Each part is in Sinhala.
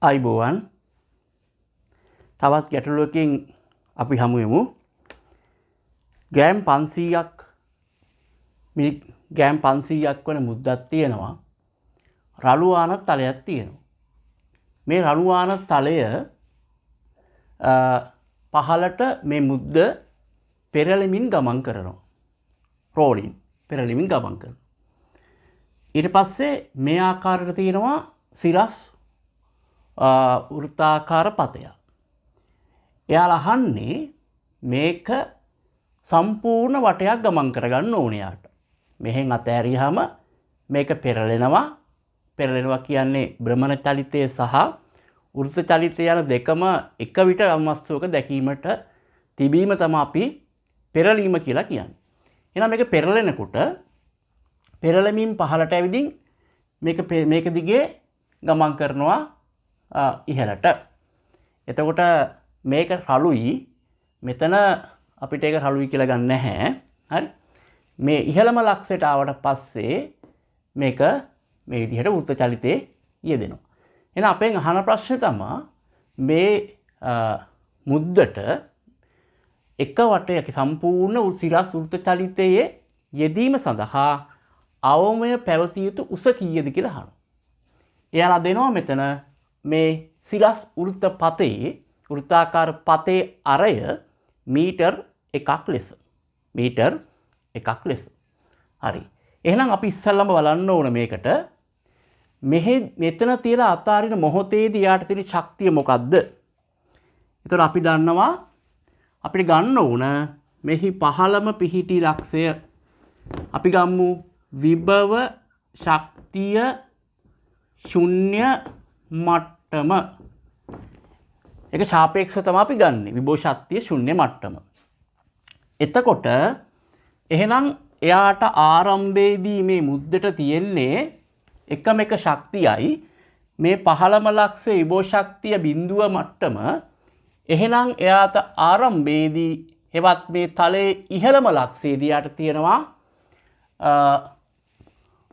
ආයිබෝවන්, තවත් ගැටලුවකින් අපි හමු වෙමු. ග්‍රෑම් 500ක් ග්‍රෑම් 500ක් වන මුද්දක් තියෙනවා. රළු ආන තලයක් තියෙනවා. මේ රළු ආන තලය පහළට මේ මුද්ද පෙරළමින් ගමන් කරනවා. රෝලින් පෙරළමින් ගමන් කරනවා. ඊට පස්සේ මේ ආකාරයට තියෙනවා සිරස් වෘත්තාකාර පතයක්. එයාලා අහන්නේ මේක සම්පූර්ණ වටයක් ගමන් කරගන්න ඕනේ යාට. මෙහෙන් අතෑරියාම මේක පෙරලෙනවා. පෙරලෙනවා කියන්නේ භ්‍රමණ චලිතය සහ වෘත්ත චලිතය යන දෙකම එක විට යම් වස්තුවක දැකීමට තිබීම තමයි අපි පෙරලීම කියලා කියන්නේ. එහෙනම් මේක පෙරලෙනකොට පෙරලමින් පහළට ඇවිදින් මේක දිගේ ගමන් කරනවා ඉහළට. එතකොට මේක රළුයි. මෙතන අපිට ඒක රළුයි කියලා ගන්න නැහැ. හරි. මේ ඉහළම ලක්ෂයට ආවට පස්සේ මේක මේ විදිහට වෘත්ත චලිතයේ යෙදෙනවා. එහෙනම් අපෙන් අහන ප්‍රශ්නේ තමා මේ මුද්දට එක වටයක සම්පූර්ණ සිරස් වෘත්ත චලිතයේ යෙදීම සඳහා අවමය පැවතිය යුතු උස කීයද කියලා අහනවා. එයාලා දෙනවා මෙතන මේ සිරස් වෘත්ත පතේ වෘත්තාකාර පතේ අරය මීටර් 1ක් ලෙස. මීටර් 1ක් ලෙස. හරි. එහෙනම් අපි ඉස්සල්ලාම බලන්න ඕන මේකට මෙහෙ මෙතන තියලා අතාරින මොහොතේදී යාට තියෙන ශක්තිය මොකද්ද? එතකොට අපි දන්නවා අපිට ගන්න ඕන මෙහි පහළම පිහිටි ලක්ෂය අපි ගම්මු විභව ශක්තිය ශුන්‍ය මට්ටම. ඒක සාපේක්ෂව තමයි අපි ගන්නෙ. විභව ශක්තිය ශුන්‍ය මට්ටම. එතකොට එහෙනම් එයාට ආරම්භයේදී මේ මුද්දට තියෙන්නේ එකම එක ශක්තියයි. මේ පහළම ලක්ෂ්‍ය විභව ශක්තිය බිඳුව මට්ටම. එහෙනම් එයාට ආරම්භයේදී හෙවත් මේ තලයේ ඉහළම ලක්ෂ්‍යයේදී එයාට තියෙනවා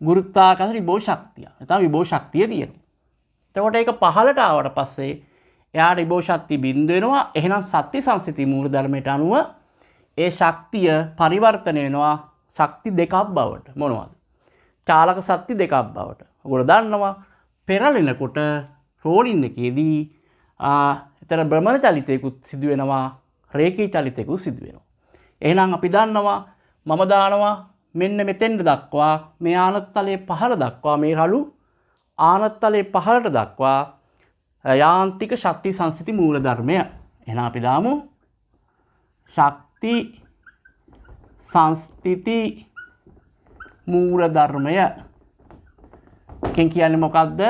ගුරුත්වාකර්ෂණ විභව ශක්තිය. නැත්නම් විභව ශක්තිය තියෙනවා. එතකොට ඒක පහළට ආවට පස්සේ එයාට විභව ශක්තිය බිඳු වෙනවා. එහෙනම් සත්‍ය සංස්ථිති මූලධර්මයට අනුව ඒ ශක්තිය පරිවර්තනය වෙනවා ශක්ති දෙකක් බවට. මොනවද? චාලක ශක්ති දෙකක් බවට. ඔයගොල්ලෝ දන්නවා පෙරලෙනකොට රෝලින් එකේදී එතන භ්‍රමණ චලිතයකුත් සිදු වෙනවා, රේඛී චලිතයකුත් සිදු වෙනවා. එහෙනම් අපි දන්නවා මම දානවා මෙන්න මෙතෙන්ට දක්වා මේ ආනත්තලයේ පහළ දක්වා මේ රළු ආනත්තලයේ පහළට දක්වා යාන්ත්‍රික ශක්ති සංස්ථිති මූලධර්මය. එහෙනම් අපි දාමු ශක්ති සංස්ථිති මූලධර්මය. එකෙන් කියන්නේ මොකද්ද?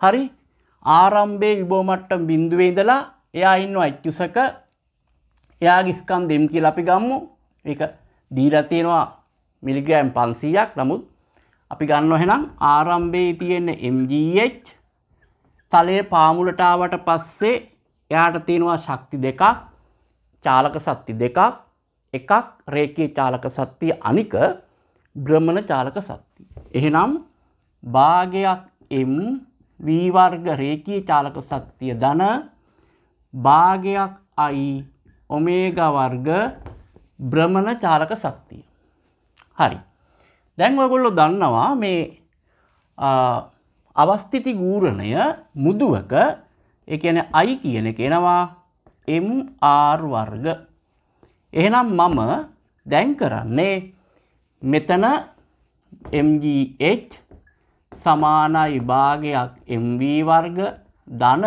හරි. ආරම්භයේ විභව මට්ටම බිඳුවේ ඉඳලා එයා ඉන්නවා එච් උසක. එයාගේ ස්කන්ධ m කියලා අපි ගමු. ඒක දීලා තියෙනවා මිලිග්‍රෑම් 500ක්. නමුත් අපි ගන්නවා එහෙනම් ආරම්භයේ තියෙන mgh තලයේ පාමුලට ආවට පස්සේ එයාට තියෙනවා ශක්ති දෙකක්, චාලක ශක්ති දෙකක්, එකක් රේඛීය චාලක ශක්තිය, අනික භ්‍රමණ චාලක ශක්තිය. එහෙනම් භාගයක් m v වර්ග රේඛීය චාලක ශක්තිය ධන භාගයක් i omega වර්ග භ්‍රමණ චාලක ශක්තිය. හරි. දැන් ඔයගොල්ලෝ දන්නවා මේ අවස්ථිති ගූරණය මුදුවක, ඒ කියන්නේ i කියන එක එනවා mr වර්ග. එහෙනම් මම දැන් කරන්නේ මෙතන mgh සමානයි භාගයක් mv වර්ග ධන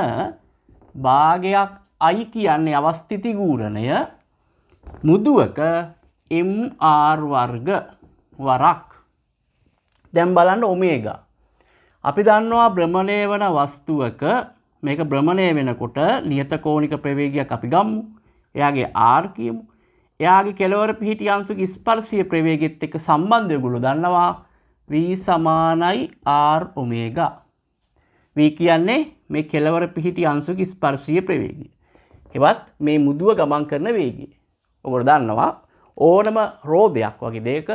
භාගයක් i කියන්නේ අවස්ථිති ගූරණය මුදුවක mr වර්ග වරක්. දැන් බලන්න ඔමේගා. අපි දන්නවා භ්‍රමණය වන වස්තුවක මේක භ්‍රමණය වෙනකොට නියත කෝණික ප්‍රවේගයක් අපි ගමු. එයාගේ r කියමු. එයාගේ කෙළවර පිහිටි අංශුක ස්පර්ශීය ප්‍රවේගයත් එක්ක සම්බන්ධය ඔයගොල්ලෝ දන්නවා v සමානයි r omega. v කියන්නේ මේ කෙළවර පිහිටි අංශුක ස්පර්ශීය ප්‍රවේගය. එවත් මේ මුදුව ගමන් කරන වේගය. ඔයගොල්ලෝ දන්නවා ඕනම රෝදයක් වගේ දෙයක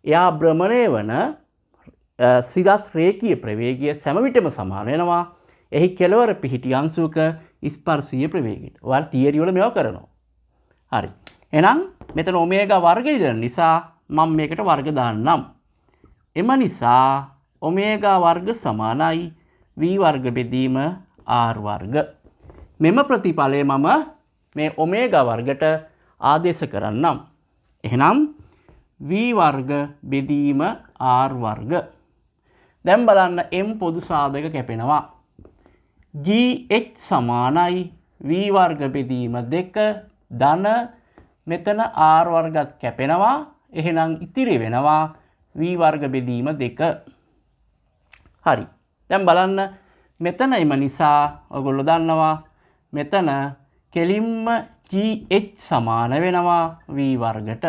එයා භ්‍රමණය වන සිරස් රේඛීය ප්‍රවේගය සෑම විටම සමාන වෙනවා. එහි කෙළවර පිහිටි අංශුවක ස්පර්ශීය ප්‍රවේගයට. ඔයාලා තියරි වල මේවා කරනවා. හරි. එහෙනම් මෙතන ඔමේගා වර්ග ඉදන නිසා මම මේකට වර්ග දාන්නම්. එම නිසා ඔමේගා වර්ග සමානයි V වර්ග බෙදීම R වර්ග. මෙම ප්‍රතිඵලය මම මේ ඔමේගා වර්ගට ආදේශ කරන්නම්. එහෙනම් V වර්ග බෙදීම R වර්ග. දැන් බලන්න M පොදු සාධක කැපෙනවා. GH සමානයි V වර්ග බෙදීම 2 ධන මෙතන R වර්ගත් කැපෙනවා. එහෙනම් ඉතිරි වෙනවා V වර්ග බෙදීම 2. හරි. දැන් බලන්න මෙතන එම නිසා ඔයගොල්ලෝ දන්නවා මෙතන කෙලින්ම GH සමාන වෙනවා V වර්ගට.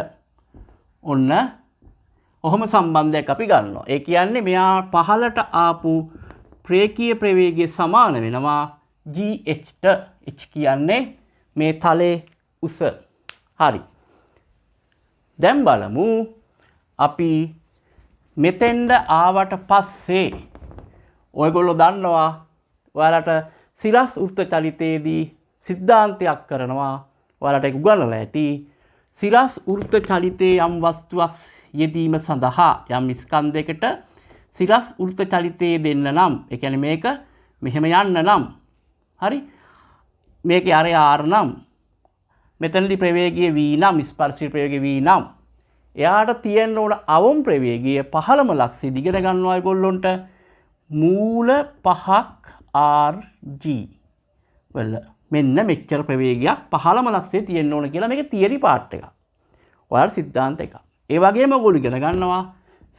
ඔන්න ඔහොම සම්බන්ධයක් අපි ගන්නවා. ඒ කියන්නේ මෙයා පහළට ආපු ප්‍රේකීය ප්‍රවේගය සමාන වෙනවා GH ට. H කියන්නේ මේ තලයේ උස. හරි. දැන් බලමු අපි මෙතෙන්ද ආවට පස්සේ ඔයගොල්ලෝ දන්නවා ඔයාලට සිරස් වෘත්ත චලිතයේදී සිද්ධාන්තයක් කරනවා. ඔයාලට ඒක උගන්වලා ඇති. සිරස් වෘත්ත චලිතයේ යම් වස්තුවක් යෙදීම සඳහා යම් ස්කන්ධයකට සිරස් වෘත්ත චලිතයේ දෙන්න නම්, ඒ කියන්නේ මේක මෙහෙම යන්න නම්, හරි, මේකේ අරය R නම්, මෙතනදී ප්‍රවේගය V නම්, ස්පර්ශී ප්‍රවේගය V නම්, එයාට තියෙන්න ඕන අවම ප්‍රවේගය පහළම ලක්ෂ්‍ය දිගට ගන්නවා ඒගොල්ලොන්ට මූල 5ක් RG වල මෙන්න මෙච්චර ප්‍රවේගයක් පහළම ලක්ෂ්‍යයේ තියෙන්න ඕන කියලා මේක තියරි පාර්ට් එකක්. ඔයාලා සිද්ධාන්ත එකක්. ඒ වගේම ඔයගොල්ලෝ ඉගෙන ගන්නවා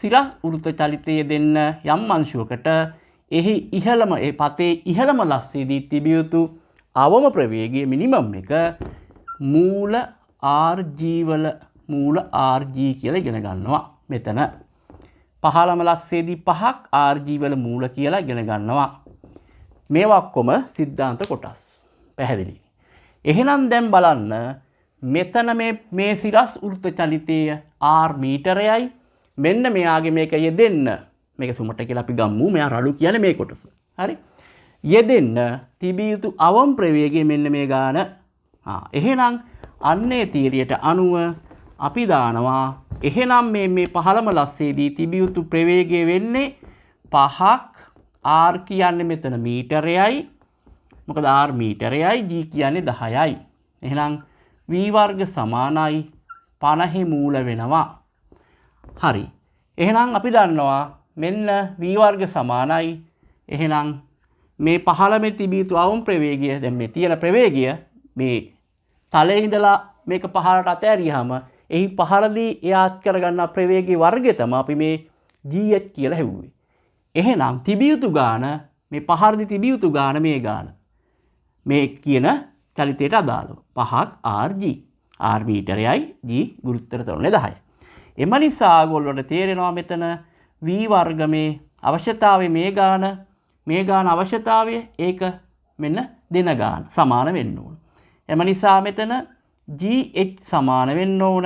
සිරස් වෘත්ත චලිතයේ දෙන්න යම් අංශුවකට එහි ඉහළම ඒ පතේ ඉහළම ලක්ෂ්‍යයේදී තිබිය යුතු අවම ප්‍රවේගයේ මිනිමම් එක මූල RG වල මූල RG කියලා ඉගෙන ගන්නවා. මෙතන පහළම ලක්ෂ්‍යයේදී 5ක් RG වල මූල කියලා ඉගෙන ගන්නවා. මේවා ඔක්කොම සිද්ධාන්ත කොටස්. පැහැදිලි. එහෙනම් දැන් බලන්න මෙතන මේ සිරස් වෘත්ත චලිතය R මීටරයයි. මෙන්න මෙයාගේ මේක යෙදෙන්න, මේක සුමට කියලා අපි ගමු, මෙයා රළු කියන්නේ මේ කොටස. හරි. යෙදෙන්න තිබිය යුතු අවම ප්‍රවේගය මෙන්න මේ ගාන. එහෙනම් අන්නේ තීරියට අනුව අපි දානවා එහෙනම් මේ පහළම ලස්සේදී තිබිය යුතු ප්‍රවේගය වෙන්නේ 5ක් R කියන්නේ මෙතන මීටරයයි. මොකද R මීටරයයි G කියන්නේ 10යි. එහෙනම් V වර්ග සමානයි 50 මූල වෙනවා. හරි. එහෙනම් අපි දන්නවා මෙන්න V වර්ග සමානයි. එහෙනම් මේ පහළම තිබිය යුතු අවම ප්‍රවේගය, දැන් මේ තියෙන ප්‍රවේගය මේ තලයේ ඉඳලා මේක පහළට අතෑරියාම එහි පහළදී එයාත් කරගන්නා ප්‍රවේගයේ වර්ගය තමයි අපි මේ GH කියලා හෙව්වේ. එහෙනම් තිබිය යුතු ගාන මේ පහළදී තිබිය යුතු ගාන මේ ගාන මේ කියන චලිතයට අදාළව 5ක් RG, R මීටරයයි G ගුරුත්තර ත්වරණය 10. එම නිසා ඔයගොල්ලන්ට තේරෙනවා මෙතන V වර්ග මේ අවශ්‍යතාවය මේ ගාන, මේ ගාන අවශ්‍යතාවය ඒක මෙන්න දෙන ගාන සමාන වෙන්න ඕන. එම නිසා මෙතන GH සමාන වෙන්න ඕන.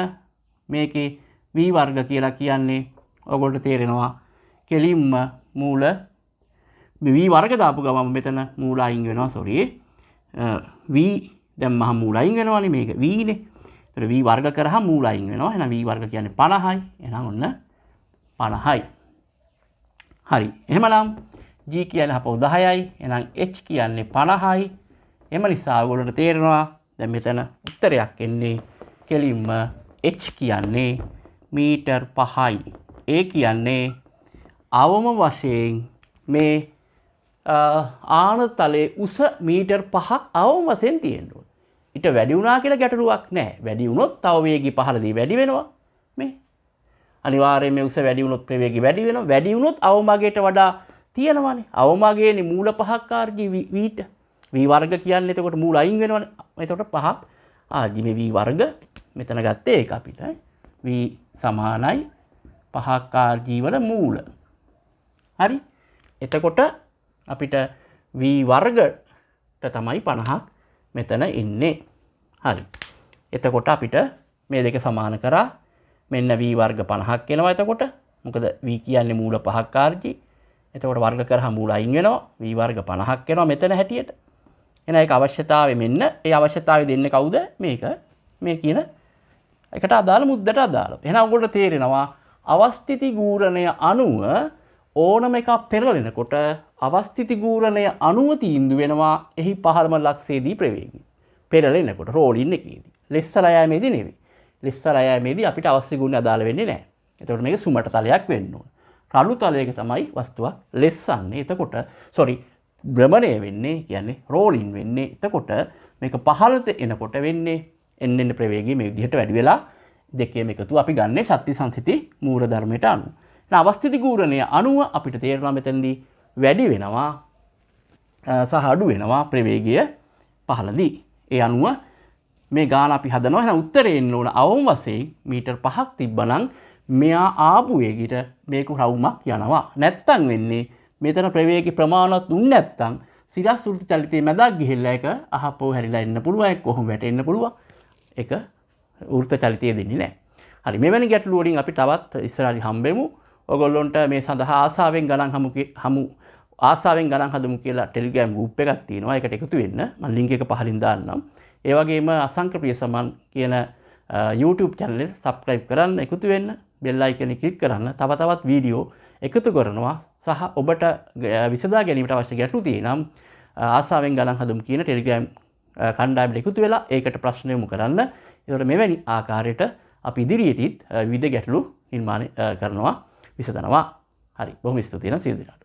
මේකේ V වර්ග කියලා කියන්නේ ඔයගොල්ලන්ට තේරෙනවා කෙලින්ම මූල මේ V වර්ග දාපු ගමන් මෙතන මූල අයින් වෙනවා. සෝරි. V දැන් මහා මූල අයින් වෙනවනේ, මේක V නේ. ඒතර V වර්ග කරාම මූල අයින් වෙනවා. එහෙනම් V වර්ග කියන්නේ 50යි. එහෙනම් ඔන්න 50යි. හරි. එහෙමනම් G කියන්නේ අපෝ 10යි. එහෙනම් H කියන්නේ 50යි. එම නිසා ඔයගොල්ලන්ට තේරෙනවා දැන් මෙතන උත්තරයක් එන්නේ කෙලින්ම H කියන්නේ මීටර් 5යි. ඒ කියන්නේ අවම වශයෙන් මේ ආන තලයේ උස මීටර් 5ක් අවම වශයෙන් තියෙන්න ඕන. ඊට වැඩි වුණා කියලා ගැටලුවක් නෑ. වැඩි වුණොත් තව වේගي පහළදී වැඩි වෙනවා. මේ අනිවාර්යයෙන් මේ උස වැඩි වුණොත් ප්‍රවේගي වැඩි වෙනවා. වැඩි වුණොත් අවමගයට වඩා තියෙනවානේ. අවමගයේනේ මූල 5ක් RG වීට. V වර්ග කියන්නේ එතකොට මූල අයින් වෙනවනේ. එතකොට 5ක් RG මේ V වර්ග මෙතන ගත්තේ ඒක අපිට. V සමානයි 5ක් RG වල මූල. හරි. එතකොට අපිට V වර්ගට තමයි 50ක් මෙතන එන්නේ. හරි. එතකොට අපිට මේ දෙක සමාන කරා මෙන්න V වර්ග 50ක් එනවා එතකොට. මොකද V කියන්නේ මූල 5ක් RG. එතකොට වර්ග කරාම මූල අයින් වෙනවා. V වර්ග 50ක් වෙනවා මෙතන හැටියට. එහෙනම් ඒක අවශ්‍යතාවය මෙන්න. ඒ අවශ්‍යතාවය දෙන්නේ කවුද? මේක. මේ කියන එකට අදාළ මුද්දට අදාළව. එහෙනම් ඔයගොල්ලෝ තේරෙනවා අවස්ථಿತಿ ගූරණය අනුව ඕනම එකක් පෙරලෙනකොට අවස්ථಿತಿ ගූරණය අනුව තීන්දුව වෙනවා එහි පහළම ලක්ෂයේදී ප්‍රවේගය. පෙරලෙනකොට රෝලින් එකේදී. ලෙස්සලා යෑමේදී නෙවෙයි. ලෙස්සලා යෑමේදී අපිට අවස්ථි ගුණය අදාළ වෙන්නේ නැහැ. එතකොට මේක සුමට තලයක් වෙන්න ඕන. රළු තලයක තමයි වස්තුවක් ලෙස්සන්නේ. එතකොට සෝරි භ්‍රමණය වෙන්නේ කියන්නේ රෝලින් වෙන්නේ. එතකොට මේක පහළට එනකොට වෙන්නේ එන්න එන්න ප්‍රවේගය මේ විදිහට වැඩි වෙලා දෙකේම එකතු අපි ගන්නේ ශක්ති සංසිති මූල ධර්මයට අනුව. දැන් අවස්ථිති ගූරණය අනුව අපිට තේරෙනවා මෙතනදී වැඩි වෙනවා සහ අඩු වෙනවා ප්‍රවේගය පහළදී. ඒ අනුව මේ ගාන අපි හදනවා. එහෙනම් උත්තරේ එන්න ඕන අවම වශයෙන් මීටර් 5ක් තිබ්බනම් මෙයා ආපු වේගයට මේක රවුමක් යනවා. නැත්තම් වෙන්නේ මෙතන ප්‍රවේගي ප්‍රමාණවත් උන් නැත්තම් සිරස් වෘත්ත චලිතයේ මැදක් ගිහිල්ලා ඒක අහපෝ හැරිලා එන්න පුළුවන්, ඒක කොහොම වැටෙන්න පුළුවන්. ඒක වෘත්ත චලිතය දෙන්නේ නැහැ. හරි, මෙවැනි ගැටලු වලින් අපි තවත් ඉස්සරහදී හම්බෙමු. ඔයගොල්ලොන්ට මේ සඳහා ආසාවෙන් ගණන් හමු ආසාවෙන් ගණන් හදමු කියලා ටෙලිග්‍රෑම් ගෲප් එකක් තියෙනවා. ඒකට එකතු වෙන්න. මම ලින්ක් එක පහලින් දාන්නම්. ඒ වගේම අසංක ප්‍රියසමන් කියන YouTube channel එක subscribe කරන්න, එකතු වෙන්න, බෙල් අයිකන් එක ක්ලික් කරන්න. තව තවත් වීඩියෝ එකතු කරනවා සහ ඔබට විසඳා ගැනීමට අවශ්‍ය ගැටලු තියෙනම් ආසාවෙන් ගණන් හදමු කියන ටෙලිග්‍රෑම් කණ්ඩායමට එකතු වෙලා ඒකට ප්‍රශ්න යොමු කරන්න. ඒතකොට මෙවැනි ආකාරයට අපි ඉදිරියේදීත් විවිධ ගැටලු නිර්මාණය කරනවා, විසඳනවා. හරි, බොහොම ස්තුතියි නම් සියලු දෙනාට.